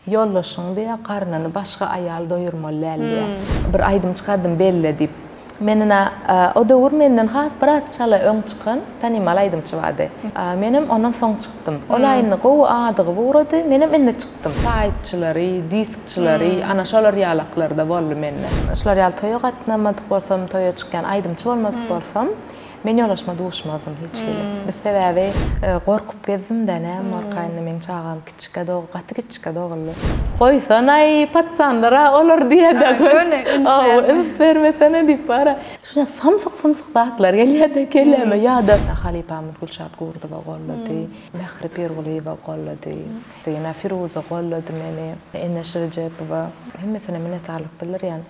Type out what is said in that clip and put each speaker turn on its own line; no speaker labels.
Ýoldaşyň diýýär, garnyny başga aýal doýurmaly däl diýýär. Bir aýdym çykardym Belle diýip. Men ine, o döwür menden has biraz çala öň çykan tanymal aýdymçy bardy. Menem ondan soň çykdym. Ol-a indi gowy adygyp ugrady, menem indi çykdym. Saýtçylary, diskçilary, ana şolar ýalaklarda boldy mende. Şular ýaly toýa gatnamadyk bolsam, toýa çykýan aýdymçy bolmadyk bolsam, Men ýoldaşyma duşmazdym hiç hili. Biz sebäbi gorkup gezdim-dä, näme borka indi meň çagam kiçikä dog, gaty kiçikä doguldy. Goýsanaý, paçanlar-a olar diýýä-dä göni. Hawa, üns bermesene diýip bar-a. Şuna samsyk-sumsyk zatlar gelýä-de kelläme ýa-da. Halypamyz Gülşat Gurdowa gollady, Mähri Pirgulyýewa gollady, Zyna Firuza gollady meni, Eneş Rejepowa. Hemmesine minnetdarlyk bildirýän.